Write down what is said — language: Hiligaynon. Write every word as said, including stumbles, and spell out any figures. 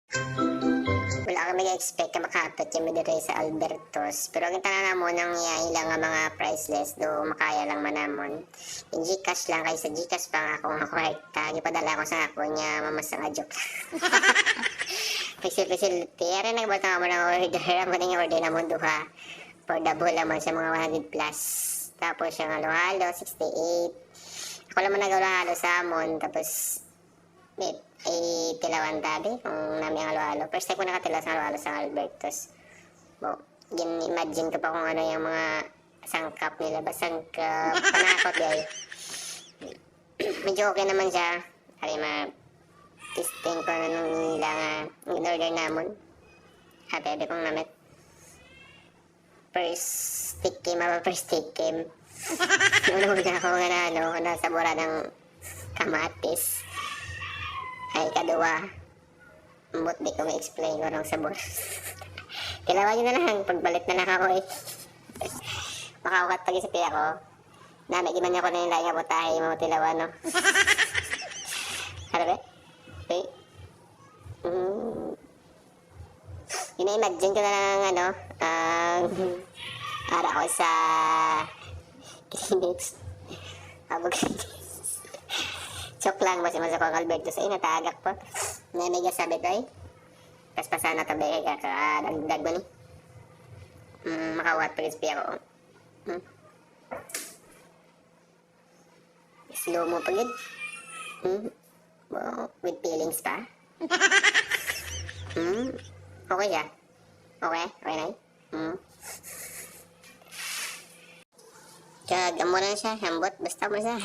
Wala kami nag-expect nga makaabot kami diri sa Albertos. Pero ang tanan namon ang iya, ila nga mga priceless, do makaya lang man namon. Yung Gcash lang, kay sa Gcash pa nga akong kwarta. Gipadala ko sa ako niya, mamasa nga joke. Pisil-pisil, tiyari na ba tama mo ng order? Ang maning order namon duha. For double naman siya, mga one hundred plus. Tapos yung halo-halo, sixty-eight. Ako lang man nag-halo-halo sa amon. Tapos, wait, eh, tilawan tabi kung nami ang halo-halo. First time ko nakatilaw sa halo-halo sa Albertos. Bo, gin-imagine ko pa kung ano yung mga sangkap nila. Ba, sangkap? Panakot, guys. Medyo okay naman siya. Kaya ma-testing ko na nung nila nga in-order namon. Happy, happy kong namit. First tikim, aba, first tikim. Una-una ako nga na, ano, nasabura ng kamatis. Ay, kaduwa. Ambot, di ko ma-explain kung anong sabor. Tilawan nyo na lang, pagbalik na lang ako eh. Makaukat pag isa ako. Nami, di man ako na yung lain nga butahe, mga tilawan, no? Ano ba? Wait. Mm. Ina-imagine ko na lang, ano, ang ara ko sa Greenwich. Abo Greenwich. Joke lang, basi masako ang Alberto sa inatagak po. Na may gasabit ay. Paspasan na tabi kay kaka dagdag man eh. Mm, makawat pa gid ako. Hmm. Slow mo pa gid. Hmm. Wow, with feelings pa. Hmm. Okay siya. Okay, okay na. Hmm. Kag amo lang siya, ambot, basta mo siya.